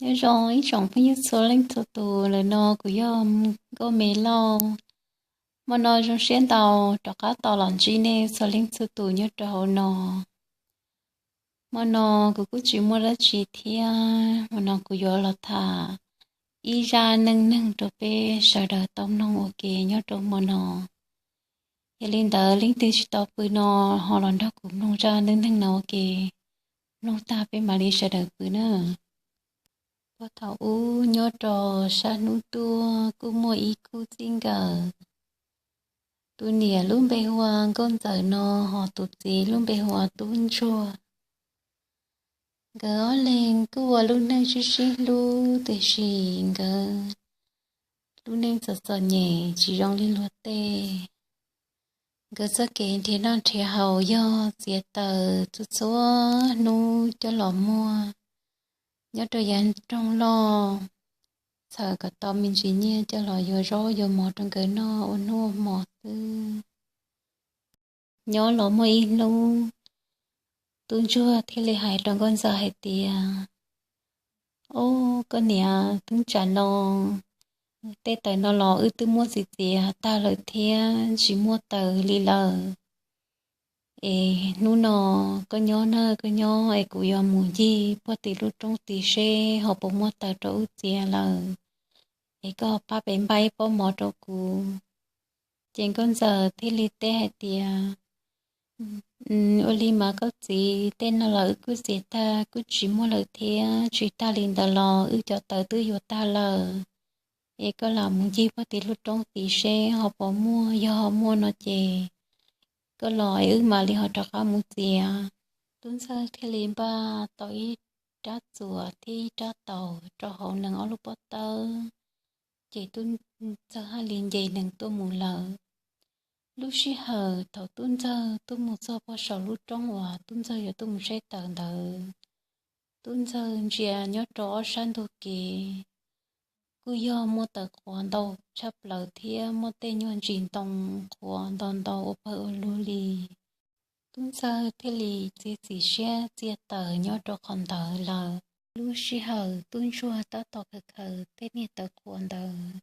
Nyob zoo ib tsoom phooj ywg txhua leej txhua tus, ntawm no kuv yog Nkauj Me Lauj. Hmo no zoo siab ntau rov qab tau los ntsib nej txhua leej txhua tus nyob rau hauv no. Hmo no kuv kuj tsis muaj dab tsi thiab, hmo no kuv yuav los tham ib zaj neej neeg rau peb sawv daws tau mloog ua ke nyob rau hmo no. Yog li ntawd leej twg tsis tau pw no ho los nrog kuv mloog zaj neej neeg no ua ke, mloog tag peb mam li sawv daws pw na. Puag thaum ub nyob rau sab hnub tuaj kuj muaj ib khub txij nkawm. Tus niam lub npe hu ua Nkauj Ntxawm no, ho tus txiv lub npe hu ua Tub Ntsuag. Nkawd ob leeg kuj ua lub neej sib sib hlub, tiam sis nkawd lub neej txom txom nyem tsis zoo li luag tej. Nkawd txoj kev nrhiav noj nrhiav haus yog txiav taws txhua txhua hnub coj los muag nyob rau yav nroog loj, txhawm kom tau me ntsis nyiaj coj los yuav zaub yuav mov rau nkawd noj ua hnub ua hmo xwb. Nyob los muaj ib hnub, Tub Ntsuag thiaj li hais rau Nkauj Ntxawm hais tias, Ob, koj niam, thoob tsam no tej taws no los wb twb muab txiav txiav tag lawm thiab tsis muaj taws li lawm. Es hnub no koj nyob na, koj nyob es kuv yuav mus ncig puag tim lub roob tid seb ho puas muaj taws rau wb txiav lawm, es koj pab pem npaj ib pob mov rau kuv. Ces Nkauj Ntxawm thiaj li teb hais tias, Ua li mas koj txiv, tej no los wb kuj txiav tag kuj tsis muaj lawm thiab, tsis tag li ntawd los wb cov taws twb yuav tag lawm. Es koj lam mus ncig puag tim lub roob tid seb ho puas muaj, yog ho muaj no ces koj los es wb mam li ho rov qab mus txiav. Tub Ntxawg thiaj li npaj tau ib rab txuas thiab ib rab taus rau hauv nees ob lub pob tawb, ces Tub Ntxawg thiaj li nce nees tuaj mus lawm. Lub sij hawm thaum Tub Ntxawg tuaj mus txog puag saum lub roob uas Tub Ntxawg yuav tuaj mus saib taws ntawd, Tub Ntxawg ntsia nyob rau ob sab ntug kev, kuj yog muaj taws qhuav ntau tshaj plaws thiab muaj tej nyuag ntsis ntoo qhuav ntau ntau ua pawg ua lug li. Tub Ntxawg thiaj li txiav txim siab txiav taws nyob rau qhov ntawd lawm. Lub sij hawm Tub Ntsuag tab tom khaws khaws tej niag taws qhuav ntawd,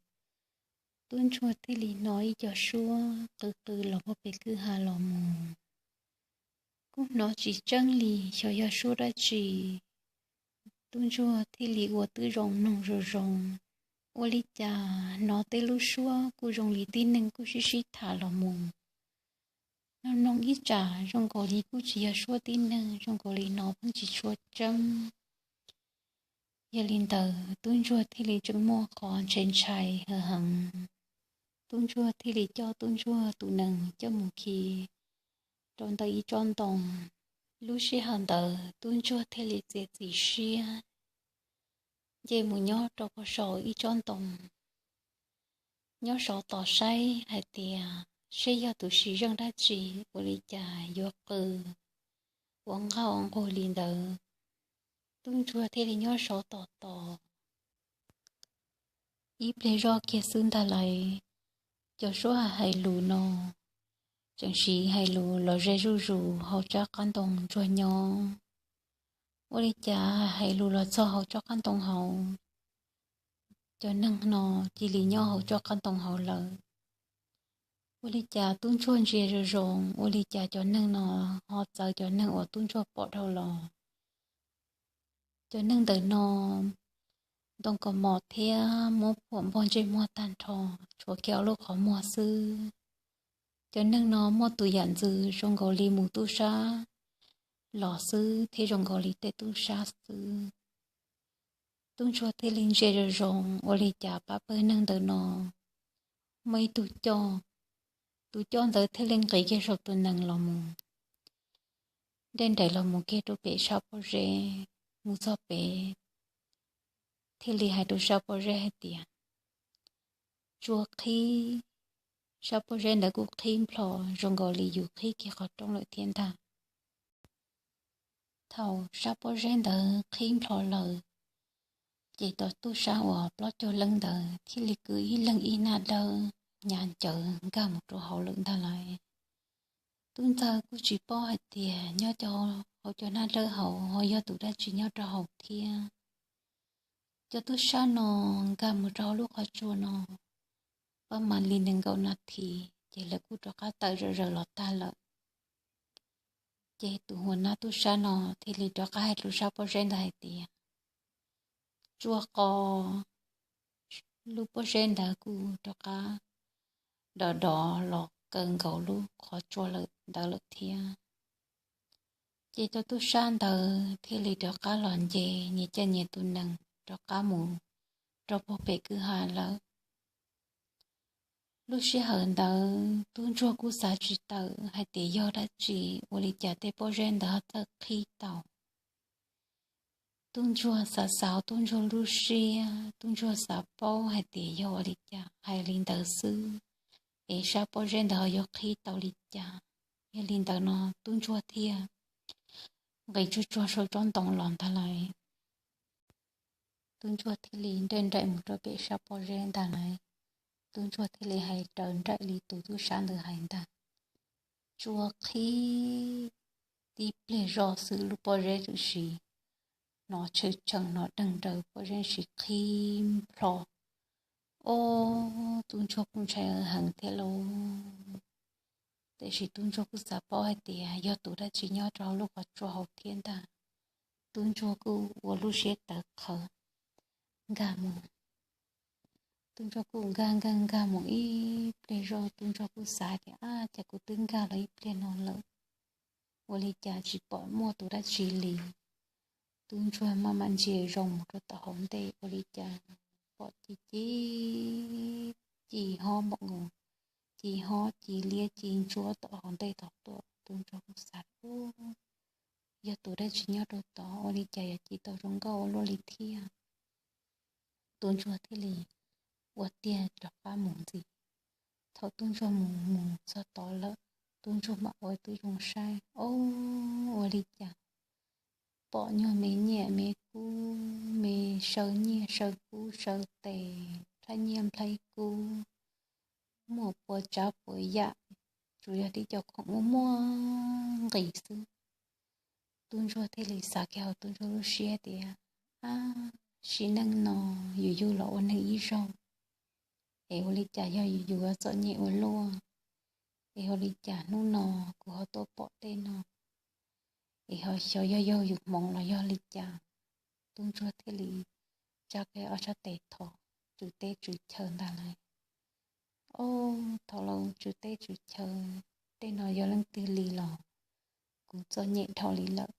Tub Ntsuag thiaj li hnov ib co suab qw qw los puag pem kwj ha los mus. Kuj hnov tsis tseeb li xyov yog suab dab tsi, Tub Ntsuag thiaj li ua tib zoo mloog zoo zoo. Ua li cas hnov tej lub suab kuj zoo li tib neeg kuj sib sib tham los mus. Mloog mloog ib tsam zoo nkaus li kuj tsis yog suab tib neeg, zoo nkaus li hnov pheej tsis tshua tseeb. Yog li ntawd Tub Ntsuag thiaj li tseem muaj qhov ntshai ntshai heev heev. Tub Ntsuag thiaj li coj Tub Ntsuag tus nees coj mus khi rau ntawm ib tsob ntoo. Lub sij hawm ntawd Tub Ntsuag thiaj li txiav txim siab nce mus nyob rau puag saum ib tsob ntoo, nyob saud tos saib hais tias seb yog tus tsiaj zeej dab tsi ua li cas yuav qw ua nqaj ua nqug li ntawd. Tub Ntsuag thiaj li nyob saud tos tos ib pliag zoj kiag xwb ntag lauj, cov suab hais lus no tseem siv hais lus los ze zuj zus hauv tsob qab ntoo ntsuag nyob. Ua li cas hais lus los txog hauv tsob qab ntoo hauv, cov neeg no cia li nyob hauv tsob qab ntoo hauv lawm. Ua li cas Tub Ntsuag ntsia zoo zoo, ua li cas cov neeg no ho txawv cov neeg uas Tub Ntsuag pom dhau los. Cov neeg ntawm no ntoo kaus mom thiab muab phuam npog ntsej muag tag nrho, tshuav kiag ob lub qhov muag xwb. Cov neeg no muaj tus yam ntxwv zoo nkaus li mus tub sab los xwb thiab zoo nkaus li tej tub sab xwb. Tub Ntsuag thiaj li ntsia zoo zoo, ua li cas pab pawg neeg ntawm no muaj ib tug coj. Tus coj ntawd thiaj li nqis kiag saum tus nees los mus, dej nraim los mus kiag rau pem sab pob zeb, mus txog pem thiaj li hais rau sab pob zeb hais tias, Tsuas qhib. Sab pob zeb ntawd kuj qhib nplho zoo nkaus li yus qhib kiag qhov rooj lawm thiab ntag. Thaum sab pob zeb ntawd qhib nplho lawm, ces tom tub sab uas plaub caug leej ntawd thiaj li kwv ib leeg ib nab dawb hnyav ncaws nkag mus rau hauv lawm ntag lauj. Tub Ntxawg kuj tsis paub hais tias nyob hauv cov nab dawb hauv ho yog tus dab tsi nyob rau hauv thiab. Cov tub sab no nkag mus rau hauv lub qhov tsua no pab mam li nees nkaum nas this ces lawv kuj rov qab tawm zom zaws los tag lawm. Ces tus hua nab tub sab no thiaj li rov qab hais rau sab pob zeb ntawd hais tias, tsua qos, lub pob zeb ntawd kuj rov qab dov dov los kaw nkaus lub qhov tsua ntawd lawm thiab. Ces cov tub sab ntawd thiaj li rov qab los nce nyias caj nyias tus nees rov qab mus rau puag pem kwj ha lawm. Lub sij hawm ntawd tub ntsuag kuj xav tsis tawm hais tias yog dab tsi, ua li cas tej pob zeb ntawd ho txawj qhib tau. Tub ntsuag xav xav tub ntsuag lub siab, tub ntsuag xav paub hais tias yog ua li cas, hais li ntawd xwb es sab pob zeb ntawd ho yuav qhib tau li cas. Yog li ntawd no tub ntsuag thiaj nqis tsuag tsuag saum tsob ntoo los ntag lauj. Tub ntsuag thiaj li nraim nraim mus rau pem sab pob zeb ntag lauj. Tub ntsuag thiaj li hais raws nraim li tus tub sab ntawd hais ntag. Tsua qhib tib pliag zoj xwb lub pob zeb tam sim hnov tshee tshee hnov deeg raws pob zeb sis qhib plho. Ob, tub ntsuag kuj ntshai heev thiab lauj. Tiam sis tub ntsuag kuj xav paub hais tias yog tus dab tsi nyob rau hauv lub qhov tsua hauv thiab ntag. Tub ntsuag kuj ua lub siab tawv qhawv nkag mus. Tub ntsuag kuj nkag nkag nkag mus ib pliag zoj, tub ntsuag kuj xav tias, ab, cas kuv twb nkag los ib pliag no lawm, ua li cas tsis pom muaj tus dab tsi li. Tub ntsuag maj mam ntsia zoo mus rau tom hauv ntej ua li cas pom ci ci, ci hob npaum nkaus, ci hob ci liab ci ntsuab tom hauv ntej tod tuaj. Tub ntsuag kuj xav, yog tus dab tsi nyob rau tod, ua li cas yuav ci tau zoo nkauj ua luaj li thiab. Tub ntsuag thiaj li ua tiag rov qab mus ntxiv. Thaum tub ntsuag mus mus txog tod lawm, tub ntsuag mam ua tib zoo saib, ob, ua li cas pom nyuag me nyiaj me kub, me saw nyiaj saw kub saw tes, nplhaib nyiaj nplhaib kub, muaj puas tsav puas yam, tsuas yog tib co khoom muaj muaj nqis xwb. Tub ntsuag thiaj li xav kiag hauv tub ntsuag lub siab tias, ab, sim neej no yus yug los ua neeg ib zaug, es ua li cas yog yus yuav txom nyem ua luaj, es ua li cas hnub no kuv ho tuaj pom tej no, es ho xyov yog yog yus hmoov los yog li cas. Tub ntsuag thiaj li tsa kiag ob sab tes thov tswv teb tswv chaw ntag lauj. Ob, thov lauj tswv teb tswv chaw, tej no yog leej twg li los kuv txom nyem dhau li lawm,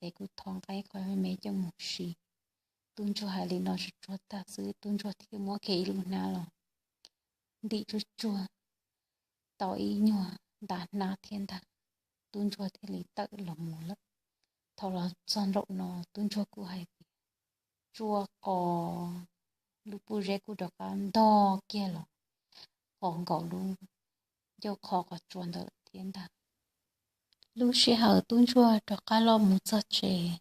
es kuv thov nqa qhov me me coj mus siv. Tub ntsuag hais li no tsuag tsuag tag xwb, tub ntsuag thiaj muab kiag ib lub hnab los ntim tsuag tsuag tau ib nyuag nta hnab thiab ntag. Tub ntsuag thiaj li tawm los mus lawm. Thaum los txog nraum no tub ntsuag kuj hais tias, tsua qos, lub pob zeb kuj rov qab ntog kiag los qos nkaus lub ncauj qhov qos tsua ntawd lawm thiab ntag. Lub sij hawm tub ntsuag rov qab los mus txog tsev,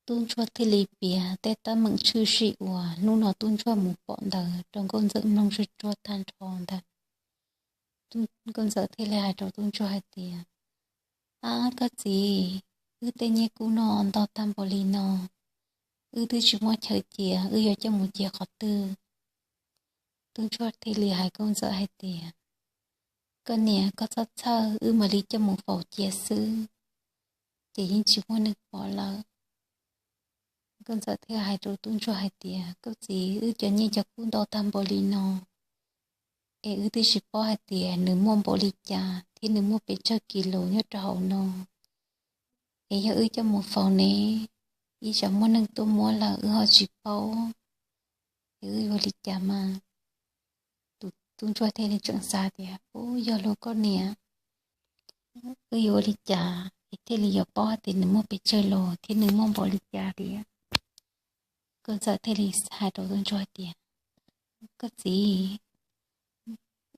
tub ntsuag thiaj li piav tej teeb meem tshwm sim uas hnub no tub ntsuag mus pom ntawd rau nkauj ntxawm mloog tsuag tsuag tag nrho ntag. Nkauj ntxawm thiaj li hais rau tub ntsuag hais tias, ab, koj txiv, wb tej nyiaj kub no ntog tag npaum li no, wb twb tsis muaj chaw cia, wb yuav coj mus cia qhov twg? Tub ntsuag thiaj li hais nkauj ntxawm hais tias, koj niam, koj txhob txhawj, wb mam li coj mus faus cia xwb, ces yeej tsis muaj neeg pom lawm. Nkauj ntxawm thiaj hais rau tub ntsuag hais tias, koj txiv, wb cov nyiaj cov kub ntau tag npaum li no, es wb twb tsis paub hais tias nws muaj npaum li cas thiab nws muaj pes tsawg kis lus nyob rau hauv no. Es yog wb coj mus faus ne, ib tsam muaj neeg tuaj muab lawm wb ho tsis paub, es wb yuav ua li cas mas? Tub ntsuag thiaj li tseem xav tias, ub, yog li koj niam, wb yuav ua li cas es thiaj li yuav paub hais tias nws muaj pes tsawg los thiab nws muaj npaum li cas tiag? Nkauj ntxawm thiaj li hais rau tub ntsuag tias, koj txiv,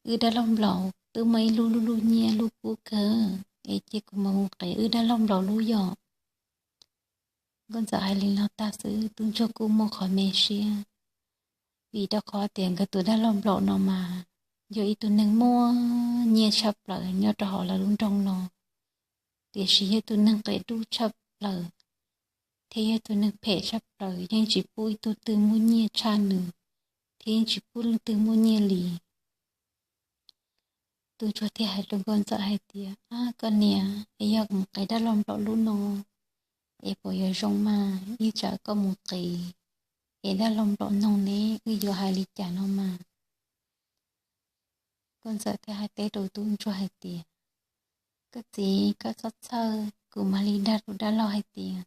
wb dab laug nplaum twb muaj ib lub lub lub nyiaj lub kub kawg, es cia kuv mam mus qev wb dab laug nplaum lub yom. Nkauj ntxawm hais li no tag xwb tub ntsuag kuj muaj qhov me siab, vim rau qhov tias nkawd tus dab laug nplaum no mas yog ib tug neeg muaj nyiaj tshaj plaws nyob rau hauv lawv lub nroog no, tiam sis yog tus neeg qia dub tshaj plaws, thiab yog tus neeg phem tshaj plaws, yeej tsis pub ib tug twg muaj nyiaj tshaj nws, thiab yeej tsis pub leej twg muaj nyiaj li. Tub ntsuag thiaj hais rau nkauj ntxawm hais tias, Ab koj niam, es yog mus qiv dab laug nplaum lub no es puas yuav zoo mas? Ib tsam koj mus qiv es dab laug nplaum noog ne, wb yuav hais li cas no mas? Nkauj ntxawm thiaj hais teb rau tub ntsuag hais tias, Koj txiv, koj txhob txhawj, kuv mam li dag rau dab laug hais tias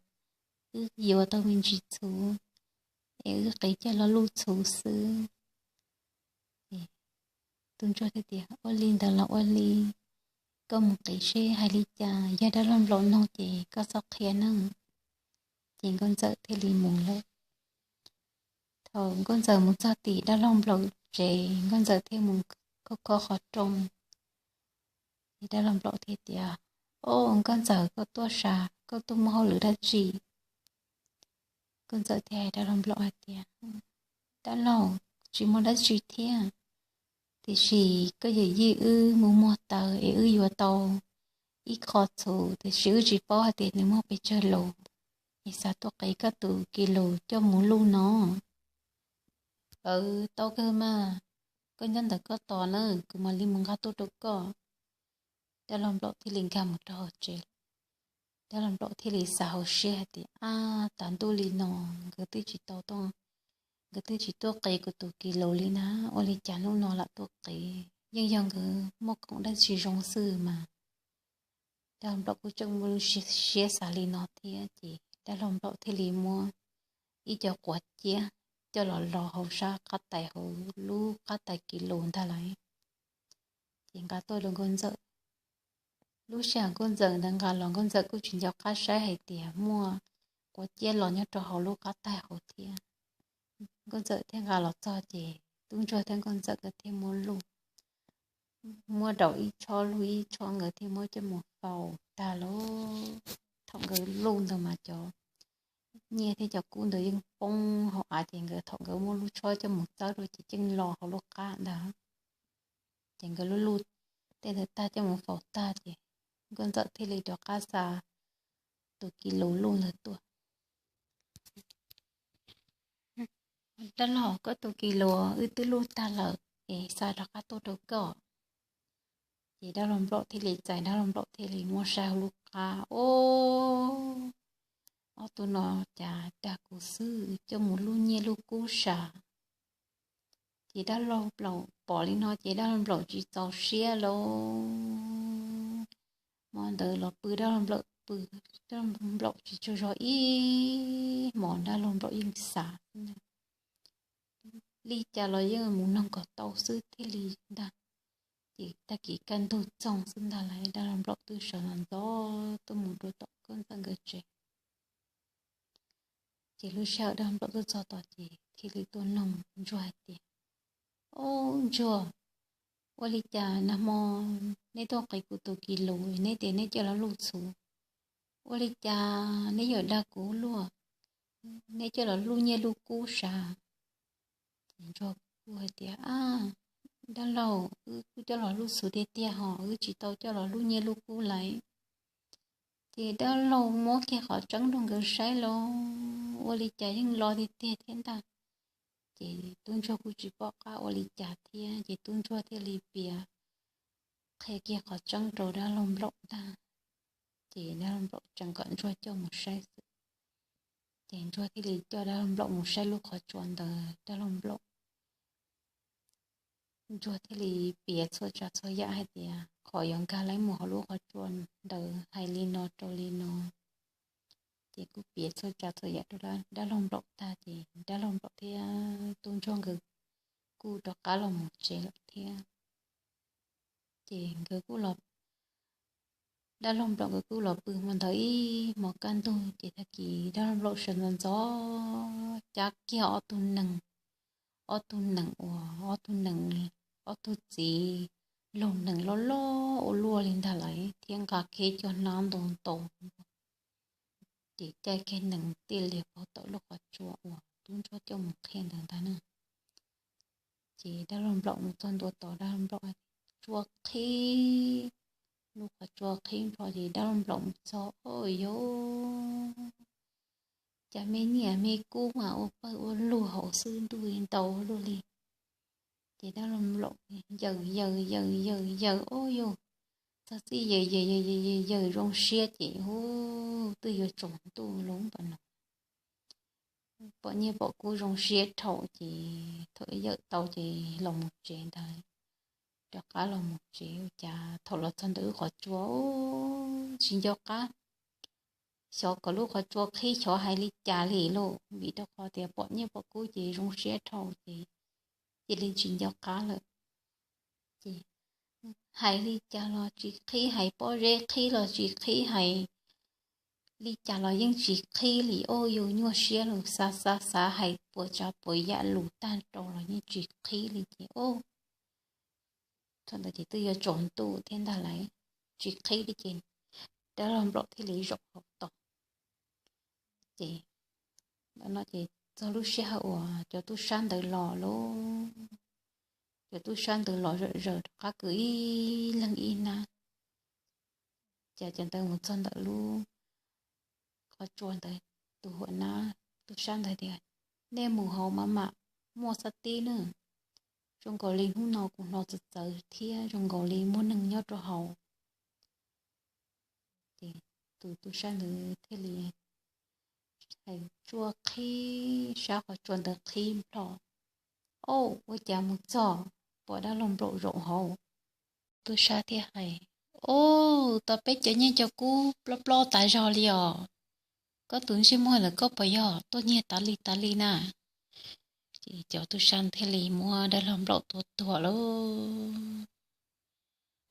wb yuav tau me ntsis txhuv es wb qiv coj los luj txhuv xwb. Tub ntsuag thiaj tias, Ua li ntawd los ua li, koj mus qiv seb hais li cas, yog dab laug nplaum noog ces koj txhob qhia nawb. Ces nkauj ntxawm thiaj li mus lawm. Thaum nkauj ntxawm mus txog tim dab laug nplaum tsev, nkauj ntxawm thiaj mus khob khob qhov rooj. Ces dab laug nplaum thiaj tias, Au, nkauj ntxawm, koj tuaj sav, koj tuaj muaj hauj lwm dab tsi? Nkauj ntxawm thiaj hais dab laug nplaum hais tias, Dab laug, tsis muaj dab tsi thiab, tiam sis koj yawm yij wb mus muag taws es wb yuav tau ib qho txhuv, tiam sis wb tsis paub hais tias nws muag pes tsawg lus, es xav tuaj qiv koj tus kis lus coj mus luj no. Aws, tau kawg mas, koj nyob ntawm koj tos na, kuv mam li mus nqa tuaj rau koj. Dab laug nplaum thiaj li nkag mus rau hauv tsev. Dab laug nplaum thiaj li xav hauv siab hais tias, Ab, tas ntuj li no, nkawd twb tsis tau tuaj, nkawd twb tsis tuaj qiv kuv tus kis lus li na, ua li cas hnub no lam tuaj qiv? Yeej yog nkawd muaj khoom dab tsi zoo xwb mas. Dab laug nplaum kuj tseem muaj lub siab xav li no thiab, ces dab laug nplaum thiaj li muab ib co quav ciab coj los los hauv sab qab tais hauv lub qab tais kis lus ntag lauj. Ces nqa tuaj rau nkauj ntxawm. Lub sij hawm nkauj ntxawm ntawd nqa los, nkauj ntxawm kuj tsis nco qab saib hais tias muaj quav ciab los nyob rau hauv lub qab tais hauv thiab. Nkauj ntxawm thiaj nqa los txog ces tub ntsuag thiab nkauj ntxawm nkawd thiaj muab luj, muab daus ib tshob luj ib tshob, nkawd thiaj muab coj mus faus tag lauj. Thaum nkawd luj ntawd mas cov nyiaj thiab cov kub ntawd yeej poob hauv av, ces nkawd thaum nkawd muab lub tshob coj mus txawb rau ces yeej los hauv lub qab ntag. Ces nkawd luj luj tej ntawd tag coj mus faus tag ces nkauj ntxawm thiaj li rov qab xa tus kis lus luj ntawd tuaj. Dab laug, koj tus kis lus wb twb luj tag lawm es xa rov qab tuaj rau koj. Ces dab laug nplaum thiaj li txais, dab laug nplaum thiaj li muab saib hauv lub qab, Au, ob tug no cas dag kuv xwb, coj mus luj nyiaj luj kub sav. Ces dab laug nplaum pom li no ces dab laug nplaum tsis txaus siab lauj. Hmo ntawd los pw dab laug nplaum pw, dab laug nplaum tsis tsaug zog ib hmos, dab laug nplaum yeej xav xwb ntag, li cas los yeej mus noog kom tau xwb thiaj li ntag. Ces tag kis kaj ntug txoog xwb ntag lauj, dab laug nplaum twb sawv ntxov ntxov tuaj mus rau tom nkauj ntxawm nkawd tsev. Ces lub sij hawm dab laug nplaum tuaj txog tod ces thiaj li tuaj noog ntsuag hais tias, Au ntsuag, ua li cas nag hmo neb tuaj qiv kuv tus kis lus neb tias neb coj los luj txhuv? Ua li cas neb yuav dag kuv luaj, neb coj los luj nyiaj luj kub sav? Ces ntsuag kuj hais tias, Ab, dab laug, wb kuj coj los luj txhuv tiag tiag hos, wb tsis tau coj los luj nyiaj luj kub lauj. Ces dab laug muab kiag qhov tseeb rau nkawd saib lauj, ua li cas yeej lo tiag tiag thiab ntag. Ces tub ntsuag kuj tsis pom qab ua li cas thiab, ces tub ntsuag thiaj li piav qhia kiag qhov tseeb rau dab laug nplaum ntag. Ces dab laug nplaum tseem kom ntsuag coj mus saib xwb. Ces ntsuag thiaj li coj dab laug nplaum mus saib lub qhov tsua ntawd, dab laug nplaum, ntsuag thiaj li piav txhua tsav txhua yam hais tias qhov yuav nkag laib mus hauv lub qhov tsua ntawd hais li no rau li no. Ces kuj piav txhua tsav txhua yam rau dab laug nplaum tag ces dab laug nplaum thiab tub ntsuag nkawd kuj rov qab los mus tsev lawm thiab. Ces nkawd kuj los, dab laug nplaum nkawd kuj los pw hmo ntawd ib hmos kaj ntug ces tag kis dab laug nplaum sawv ntxov ntxov cab kiag ob tug nees, ob tug nees uas ob tug nees, ob tug txiv laug nees loj loj ua luaj li ntag lawm thiab nqa kiag cov hnab ntau ntau, ces caij kiag nees tij liag puag tom lub qhov tsua uas tub ntsuag coj mus qhia ntawd ntag na. Ces dab laug nplaum mus txog ntua tod, dab laug nplaum tsua qhib, lub qhov tsua qhib nplho ces dab laug nplaum mus txog, o yos, Cas me nyiaj me kub mas ua pawg ua lug hauv xwb ntuj li ntau luaj li. Ces dab laug nplaum yaws yaws yaws yaws yaws, ub yus, txog txij yaws yaws yaws yaws yaws zoo siab ces ub twb yuav tsaus ntuj lub npam no. Pom nyiaj pom kub zoo siab dhau ces thaum yawm tau ces los mus tsev ntag. Rov qab los mus tsev ua cas thaum los txog ntawm lub qhov tsua tsis nco qab xyov kom lub qhov tsua qhib xyov hais li cas li lauj, vim rau qhov tias pom nyiaj pom kub ces zoo siab dhau ces cia li tsis nco qab lawm. Ces hais li cas los tsis qhib, hais pob zeb qhib los tsis qhib, hais li cas los yeej tsis qhib li. Ub yus nyuaj siab lug xav xav xav hais puas tsav puas yam lus tag nrho los yeej tsis qhib li ces ub, thaum ntawd ces twb yuav tsaus ntuj thiab ntag lauj, tsis qhib li ces dab laug nplaum thiaj li zaum hauv tos. Ces no ces txog lub sij hawm uas cov tub sab ntawd los lauj, cov tub sab ntawd los zawm zaws rov qab kwv ib leeg ib hnab. Ces cov ntawd mus txog ntawm lub qhov tsua ntawd, tus huam nab tub sab ntawd tias, nej mus hauv mas mam muaj xab tib na, zoo nkaus li hnub no kuv hnov txawv txawv thiab zoo nkaus li muaj neeg nyob rau hauv. Ces tus tub sab ntawd thiaj li hais tsuaj qhib sab qhov tsua ntawd qhib nplho. Ub, ua cas mus txog pom dab laug nplaum zaum hauv. Tub sab thiaj hais, ub, tau peb cov nyiaj cov kub plob plob tas zog li os. Koj tus ntsej muag lawm koj puas yog tuaj nyiag tas li tas li na? Ces cov tub sab thiaj li muab dab laug nplaum tua tuag lauj.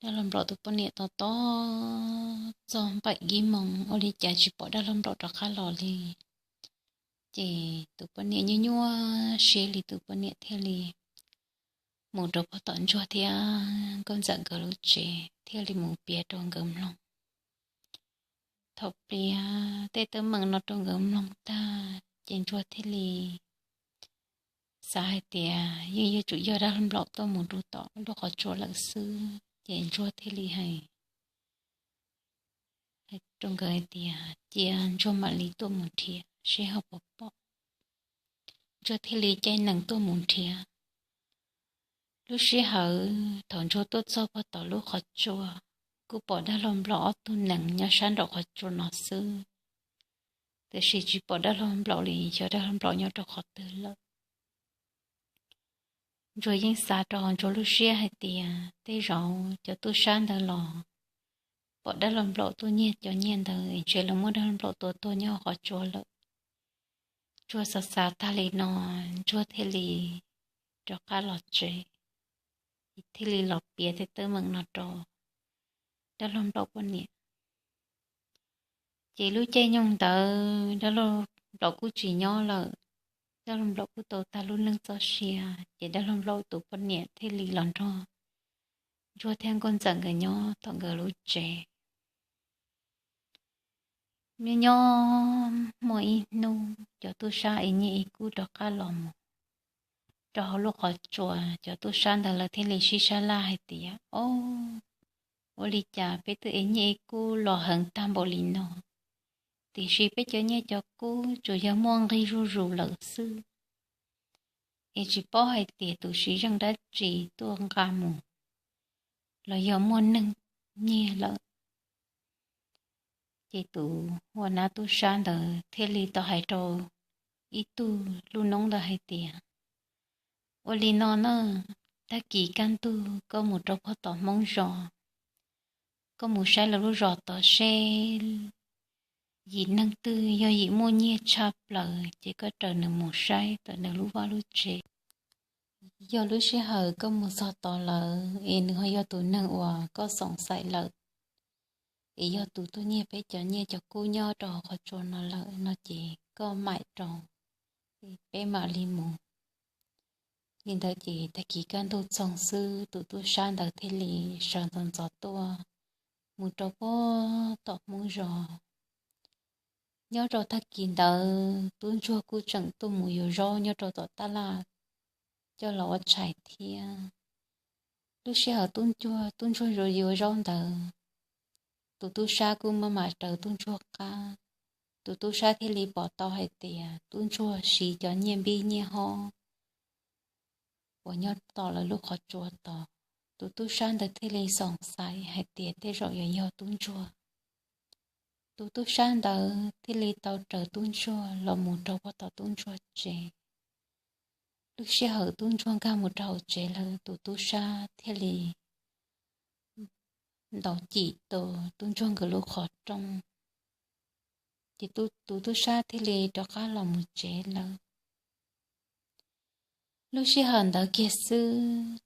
Dab laug nplaum tus poj niam tos tos txog npaum ib moos ua li cas tsis pom dab laug nplaum rov qab los li. Ces tus poj niam nyuaj nyuaj siab li, tus poj niam thiaj li mus rau pem tom Ntsuag thiab Nkauj Ntxawm nkawd lub tsev, thiaj li mus piav rau nkawd mloog. Thaum piav tej teeb meem no rau nkawd mloog tag ces Ntsuag thiaj li xav hais tias yeej yuav tsum yog dab laug nplaum tuaj mus rau tom lub qhov tsua lawm xwb. Ces Ntsuag thiaj li hais rau nkawd hais tias cia Ntsuag mam li tuaj mus nrhiav seb ho puas pom. Ntsuag thiaj li caij nees tuaj mus nrhiav. Lub sij hawm thaum Ntsuag tuaj txog pem tom lub qhov tsua, kuj pom dab laug nplaum ob tug nees nyob sab nraum qhov tsua no xwb, tiam sis tsis pom dab laug nplaum li xyov dab laug nplaum nyob rau qhov twg lawm. Ntsuag yeej xav rau Ntsuag lub siab hais tias tej zaum cov tub sab ntawd los pom dab laug nplaum tuaj nyiag cov nyiaj ntawd es ntshe lawv muab dab laug nplaum tua tuag nyob qhov tsua lawm. Ntsuag xav xav tag li no, Ntsuag thiaj li rov qab los tsev, thiaj li los piav tej teeb meem no rau dab laug nplaum poj niam. Ces lub caij nyoog ntawd dab laug nplaum kuj tsis nyob lawm, dab laug nplaum kuj tau tag lub neej txoj sia, ces dab laug nplaum tus poj niam thiaj li los nrog Ntsuag thiab Nkauj Ntxawm nkawd nyob tom nkawd lub tsev. Nyob nyob muaj ib hnub cov tub sab ev nyiaj ev kub rov qab los mus rau hauv lub qhov tsua, cov tub sab ntawd lawv thiaj li sib sab laj hais tias, o, ua li cas peb twb ev nyiaj ev kub los heev tag npaum li no, tiam sis peb cov nyiaj cov kub tsuas yog muaj nqig zuj zus lawm xwb, es tsis paub hais tias tus siv zeej dab tsi tuaj nqa mus los yog muaj neeg nyiag lawm. Ces tus huam nab tub sab ntawd thiaj li tau hais rau ib tug lub noob ntawd hais tias, ua li no na, tag kis kaj ntug koj mus rau pem tom Hmoob zos, koj mus saib lawv lub zos tod seb yim neeg twg yog yim muaj nyiaj tshaj plaws ces koj raws nws mus saib tom nws lub vaj lub tsev. Yog lub sij hawm koj mus txog tod lawm es nws ho yog tus neeg uas koj xoom xaim lawm, es yog tus tuaj nyiag peb cov nyiaj cov kub nyob rau hauv qhov tsua no lawm no ces koj maim rau, peb mam li mus. Li ntawd ces tag kis kaj ntug txoog xwb tus tub sab ntawd thiaj li sawv ntxov ntxov tuaj mus rau pem tom Hmoob zos. Nyob rau tag kis ntawd tub ntsuag kuj tseem tuaj mus yuav zaub nyob rau tom taj laj coj los ua tshais thiab. Lub sij hawm tub ntsuag yuav zaub ntawd, tus tub sab kuj maj mam raws tub ntsuag qab. tus tub sab thiaj li pom tau hais tias tub ntsuag siv cov nyiaj npib nyiaj hob uas nyob tom lawv lub qhov tsua tod. Tus tub sab ntawd thiaj li xoom xaiv hais tias tej zaum yuav yog tub ntsuag. Tus tub sab ntawd thiaj li tau raws tub ntsuag los mus rau puag tom tub ntsuag tsev. Lub sij hawm tub ntsuag nkag mus rau hauv tsev lawm, tus tub sab thiaj li ntaus cim tus tub ntsuag nkawd lub qhov rooj, ces tus tub sab thiaj li rov qab los mus tsev lawm. Lub sij hawm ntawd kiag xwb,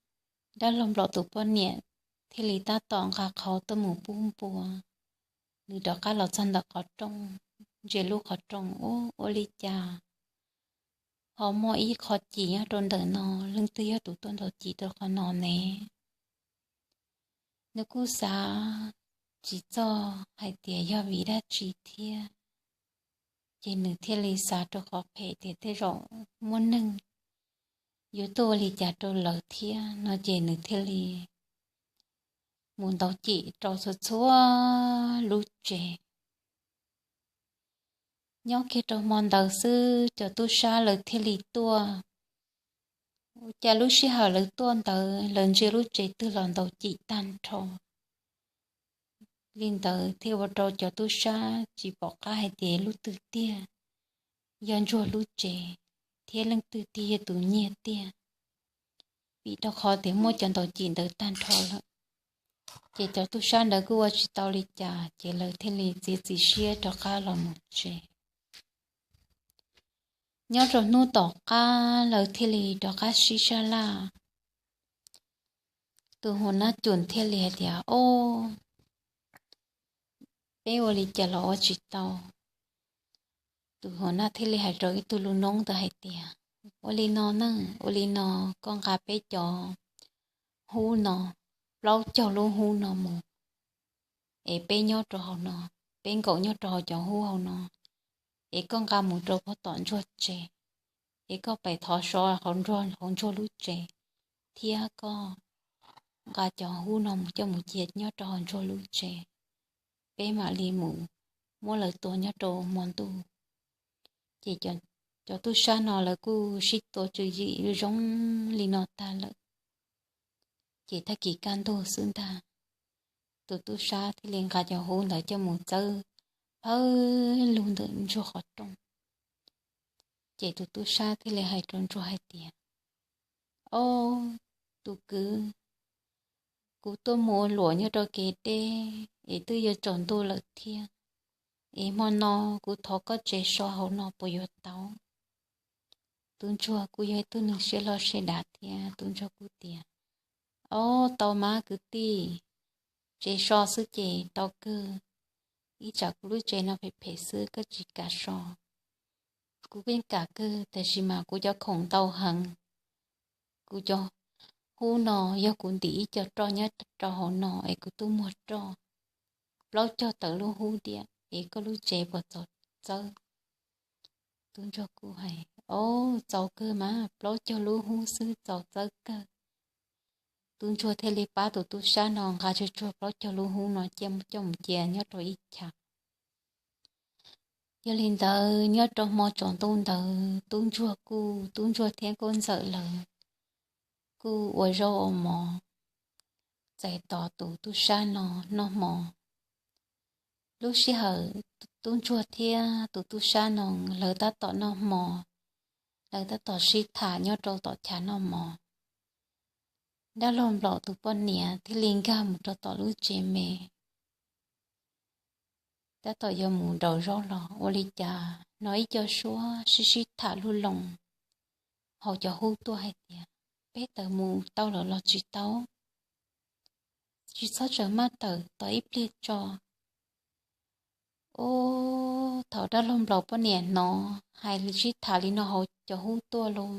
dab laug nplaum tus poj niam thiaj li tab tom nqa qhov tuaj mus pub npua. Nws rov qab los txog ntawm qhov rooj, ntsia lub qhov rooj, ub, ua li cas ho muaj ib qho cim nyob rau ntawm no, leej twg yog tus tuaj ntaus cim rau qhov no ne? Nws kuj xav tsis txog hais tias yog vim dab tsi thiab, ces nws thiaj li xav rau qhov phem tias tej zaum muaj neeg yuav tuaj ua li cas rau lawv thiab no, ces nws thiaj li mus ntaus cim rau txhua txhua lub tsev. Nyob kiag rau hmo ntawd xwb cov tub sab lawv thiaj li tuaj. Ua cas lub sij hawm lawv tuaj ntawd lawv ntsia lub tsev twg los ntaus cim tag nrho. Li ntawd thiaj ua rau cov tub sab tsis pom qab hais tias lub twg tiag yog ntsuag lub tsev thiab leej twg tiag yog tus nyiag tiag, vim rau qhov tias muaj cov ntaus cim ntawd tag nrho lawm. Ces cov tub sab ntawd kuj ua tsis tau li cas, ces lawv thiaj li txiav txim siab rov qab los mus tsev. Nyob rau hnub tom qab lawv thiaj li rov qab sib sab laj. Tus hua nab cum thiaj li hais tias, Ob, peb ua li cas los ua tsis tau. Tus hua nab thiaj li hais rau ib tug lub noob ntawd hais tias, Ua li no na, ua li no, koj nqa peb cov hub no, plaub caug lub hub no mus, es peb nyob rau hauv no, peb nkaum nyob rau hauv cov hub hauv no, es koj nqa mus rau puag tom ntsuag tsev, es koj pais thov so hauv ntsuag lub tsev, thiab koj nqa cov hub no mus coj mus cia nyob rau hauv ntsuag lub tsev, peb mam li mus muab lawv tua nyob rau hmo ntuj. Ces cov tub sab no lawv kuj sib tua tswv yim zoo li no tag lawm. Ces tag kis kaj ntug xwb ntag, tus tub sab thiaj li nqa cov hub ntawd coj mus txawb hawb lug ntawm ntsuag qhov rooj. Ces tus tub sab thiaj li hais rau ntsuag hais tias, Ob, tus kwv, kuv tuaj mus ua luam nyob rau kev deb es twb yuav tsaus ntuj lawm thiab, es hmo no kuv thov koj tsev so hauv no puas yuav tau? Tub ntsuag kuj yog ib tug neeg siab loj siab dav thiab, tub ntsuag kuj tias, Ob, tau mas kwv tij, tsev so xwb ces tau kawg. Ib tsam kuv lub tsev no phem phem xwb koj tsis kam so. Kuv yeej kam kawg, tab sis mas kuv cov khoom ntau heev. Kuv cov hub no yog kuv ntim ib co roj nyob rau hauv no es kuv twb muag roj plaub caug tawm lub hub tiam, es koj lub tsev puas txaus txawb? Tub ntsuag kuj hais, Ob, txaus kawg mas, plaub caug lub hub xwb txaus txawb kawg. Tub ntsuag thiaj li pab tus tub sab no nqa tsuag tsuag plaub caug lub hub no coj mus cia nyob rau ib chav. Yog li ntawd, nyob rau hmo tsaus ntuj ntawd, tub ntsuag kuj, tub ntsuag thiab nkauj ntxawm lawv kuj ua zaub ua mov txais tos tus tub sab no noj hmo. Lub sij hawm tub ntsuag thiab tus tub sab no lawv tab tom noj hmo, lawv tab tom sib tham nyob rau tom chav noj mov, dab laug nplaum tus poj niam thiaj li nkag mus rau tom lub tsev me. Tab tom yuav mus daus zaub los ua li cas hnov ib co suab sib sib tham lug loo hauv cov hub tuaj hais tias, Peb tawm mus tau lawm los tsis tau? Tsis txhob tsaws maj tawm, tos ib pliag tso. Ub, thaum dab laug nplaum poj niam hnov hais sib tham li no hauv cov hub tuaj lauj,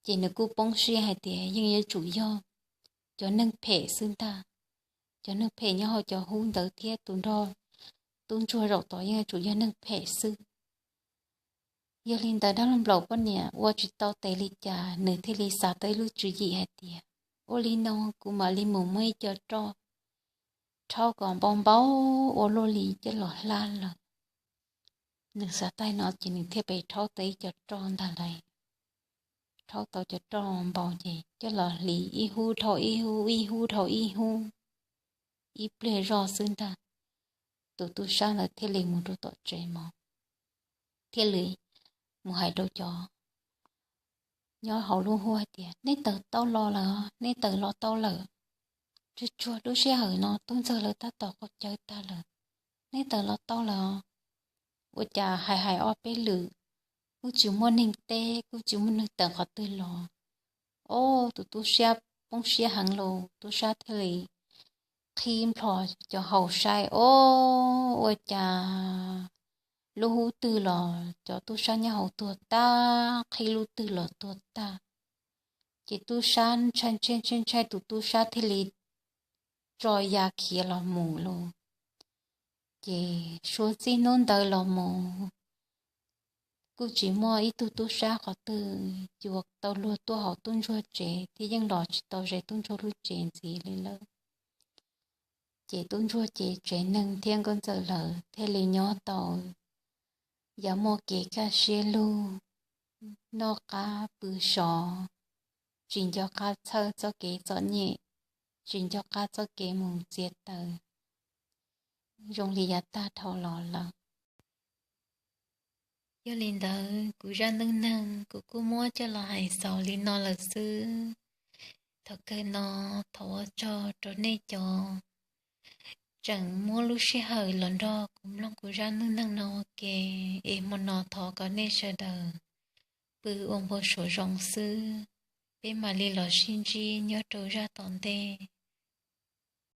ces nws kuj poob siab hais tias yeej yuav tsum yog cov neeg phem xwb ntag. Cov neeg phem nyob hauv cov hub ntawd thiab tus nrog tub ntsuag zaum tod yeej yuav tsum yog neeg phem xwb. Yog li ntawd dab laug nplaum poj niam ua tsis tau tes li cas, nws thiaj li xav tau ib lub tswv yim hais tias, Ua li no kuv mam li mus muab ib co roj rhaub kom npau npau ua luaj li coj los hlab lawm. Nws xav tag no ces nws thiaj pem rhaub tau ib co roj ntag lauj. Rhaub tau cov roj npau ces coj los hliv ib hub dhau ib hub, ib hub dhau ib hub, ib pliag zoj xwb ntag, tus tub sab ntawd thiaj li mus rau tom tsev mog, thiaj li mus hais rau cov nyob hauv lub hub hais tias, nej tawm tau los lawm, nej tawm los tau lawm. Tsuag tsuag lub sij hawm no tub ntxawg lawv tab tom qaug cawv tag lawm, nej tawm los tau lawm. Ua cas hais hais ob peb lwm, kuj tsis muaj neeg teb, kuj tsis muaj neeg tawm qhov twg los. Ob, tus tub sab poob siab heev los tub sab thiaj li qhib nplho cov hau saib, ob, ua cas lub hub twg los cov tub sab nyob hauv tuag tag, qhib lub twg los tuag tag. Ces tub sab ntshai ntshai ntshai ntshai, tus tub sab thiaj li tso ya khiav los mus lauj. Ces suav txij hnub ntawd los mus kuj tsis muaj ib tug tub sab qhov twg yuav tau luag tuaj hauv tub ntsuag tsev thiab, yeej los tsis tau ze tub ntsuag lub tsev ntxiv li lawm. Ces tub ntsuag ces tsev neeg thiab nkauj ntxawm lawv thiaj li nyob tau yam muaj kev kaj siab lug, noj qab pw sov, tsis nco qab txhawj txoj kev txom nyem, tsis nco qab txoj kev mus txiav taws zoo li yav tag dhau los lawm. Yog li ntawd kuv zaj neej neeg kuv kuj muab coj los hais xaus li no lawm xwb. Thaum kawg no thov ua tsaug rau nej cov tseem muab lub sij hawm los nrog kuv mloog kuv zaj neej neeg no ua ke, es hmo no thov kom nej sawv daws pw ua npau suav zoo xwb. Peb mam li los sib ntsib nyob rau zaj tom ntej.